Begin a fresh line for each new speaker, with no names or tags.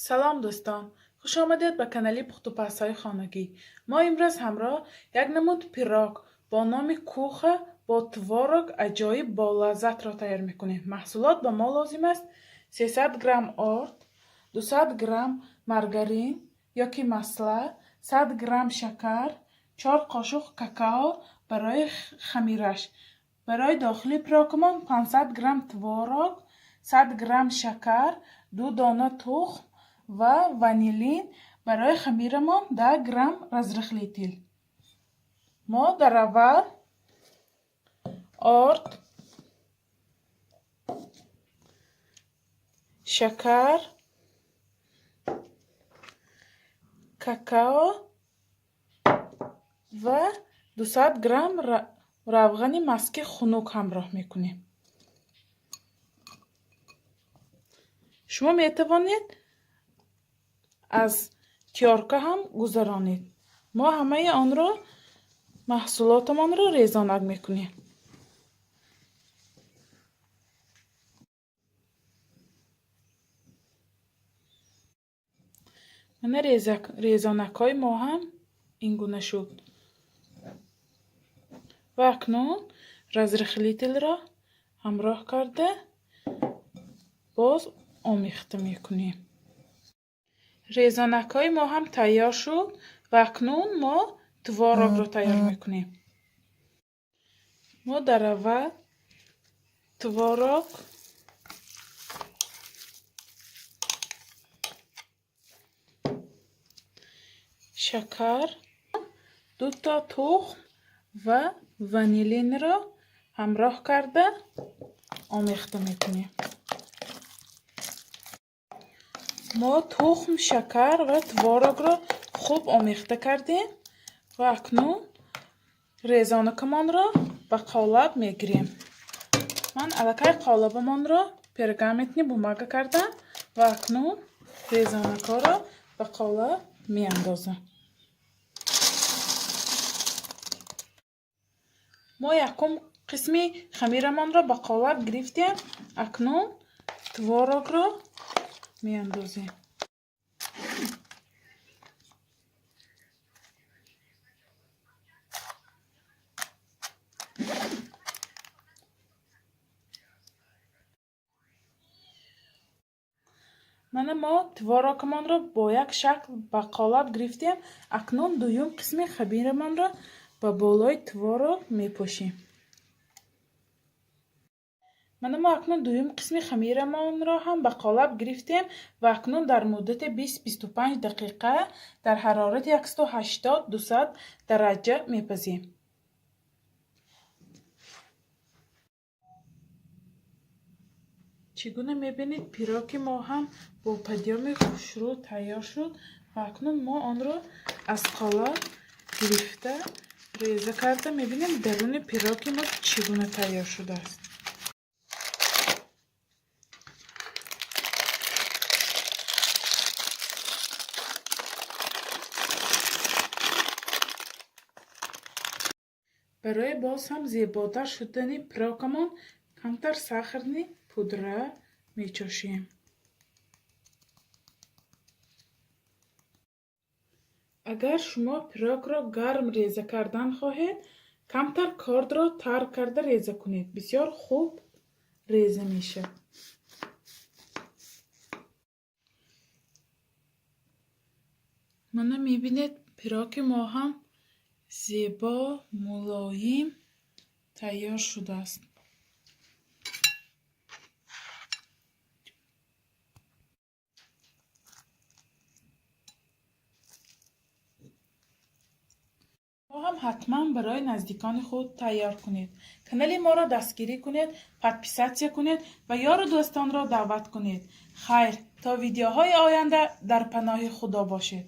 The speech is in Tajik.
Салом, дӯстон! Хуш омадед ба канали пухтупазҳои хонагӣ. Мо имрӯз ҳамроҳ як намуд пирог бо номи куха бо творог аҷоиб болаззатро тайёр мекунем. Маҳсулот ба мо лозим аст: 300 грамм орд, 200 грамм маргарин ёки масла, 100 грамм шакар, 4 қошуқ какао барои хамираш. Барои дохили пирогамон 500 грамм творог, 100 грамм шакар, 2 дона тухм ва ванилин, барои хамирамон 10 грамм разрыхлитель. Мо дар аввал орд, шакар, какао ва 200 грамм равғани маски хунук ҳамроҳ мекунем. Шумо метавонед аз тёрка ҳам гузаронед. Мо ҳамаи онро, маҳсулотамонро, резонак мекунем. Мана, резонакҳои мо ҳам ин гуна шуд. Ва акнун разрыхлитель ро ҳамроҳ карда, боз омехта мекунем. Резонакҳои мо ҳам тайёр шуд ва акнун мо творогро тайёр мекунем. Мо дар аввал творог, шакар, дуто тухм ва ванилинро ҳамроҳ карда омехта мекунем. Мо тухм, шакар ва творогро хуб омехта кардем ва акнун резонакамонро ба қолаб мегирем. Ман аллакай қолабамонро пергаментный бумага кардам ва акнун резонакҳоро ба қолаб меандозам. Мо якум қисми хамирамонро ба қолаб гирифтем, акнун творогро меандозем. Мана, мо творогамонро бо як шакл ба қолаб гирифтем, акнун дуюм қисми хамирамонро ба болои творог мепошем. Мана, мо акнун дуюм қисми хамирамонро ҳам ба қолаб гирифтем ва акнун дар муддати 20-25 дақиқа дар ҳарорати 180-200 дараҷа мепазем. Чӣ гуна мебинед, пироги мо ҳам бо подъёми хушрӯ тайёр шуд ва акнун мо онро аз қолаб гирифта, реза карда мебинем, даруни пироги мо чӣ гуна тайёр шудааст. Барои боз ҳам зеботар шудани пирогамон камтар сахарный пудра мечошем. Агар шумо пирогро гарм реза кардан хоҳед, камтар кордро тар карда реза кунед, бисёр хуб реза мешавад. Мана, мебинед, пироги мо ҳам зебо, мулоим тайёр шудааст. Ҳам ҳатман барои наздикони худ тайёр кунед. Канали моро дастгирӣ кунед, подписаться кунед ва ёру дӯстонро даъват кунед. Хайр, то видеоҳои оянда, дар паноҳи Худо бошед.